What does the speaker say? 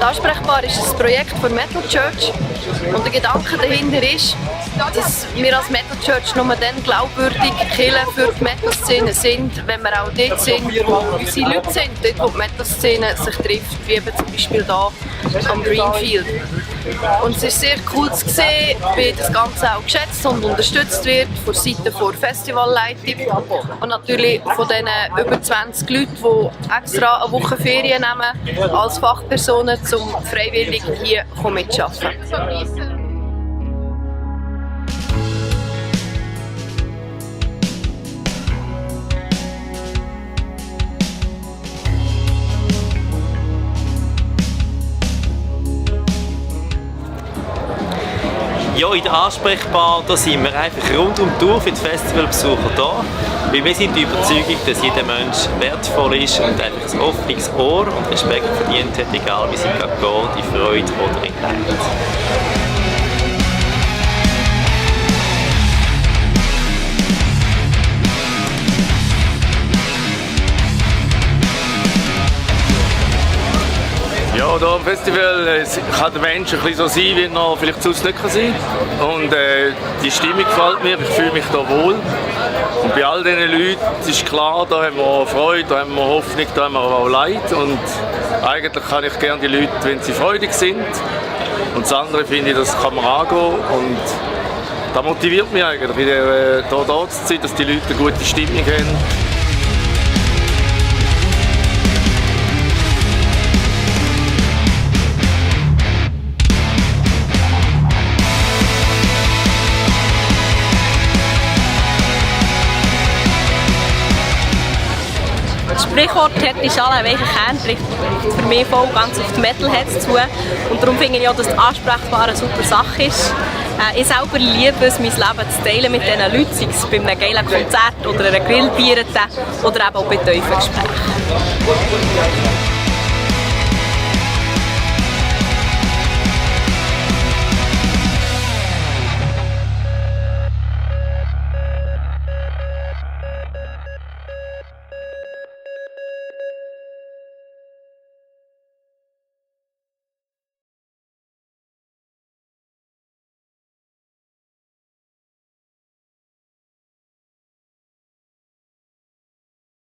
Ansprechbar ist ein Projekt von Metal Church und der Gedanke dahinter ist, dass wir als Metal Church nur dann glaubwürdig Kirche für die Metal-Szene sind, wenn wir auch dort sind, wo unsere Leute sind, dort wo die Metal-Szene sich trifft, wie eben zum Beispiel hier am Greenfield. Und es ist sehr cool zu sehen, wie das Ganze auch geschätzt und unterstützt wird von Seiten der Festivalleitung und natürlich von den über 20 Leuten, die extra eine Woche Ferien nehmen als Fachpersonen, um freiwillig hier mitzuarbeiten. Ja, in der Ansprechbar da sind wir einfach rundum durch für die Festivalbesucher da, weil wir sind die Überzeugung, dass jeder Mensch wertvoll ist und einfach ein offenes Ohr und Respekt verdient hat, egal wie es ihm gerade geht, in Freude oder in Leid. Ja, hier am Festival kann der Mensch ein bisschen so sein, wie er noch vielleicht sonst nicht sein kann. Und die Stimmung gefällt mir, ich fühle mich hier wohl. Und bei all diesen Leuten ist klar, da haben wir Freude, da haben wir Hoffnung, da haben wir auch Leid. Und eigentlich kann ich gerne die Leute, wenn sie freudig sind. Und das andere finde ich, das kann man angehen. Und das motiviert mich eigentlich, hier zu sein, dass die Leute eine gute Stimmung haben. Das Sprichwort «Harte Schale, weicher Kern» trifft für mich voll ganz auf die Metalheads zu. Und darum finde ich auch, dass die Ansprechbar eine super Sache ist. Ich selber liebe es, mein Leben zu teilen mit diesen Leuten, sei es bei einem geilen Konzert oder einer Grillbierte oder eben auch bei tiefen Gesprächen.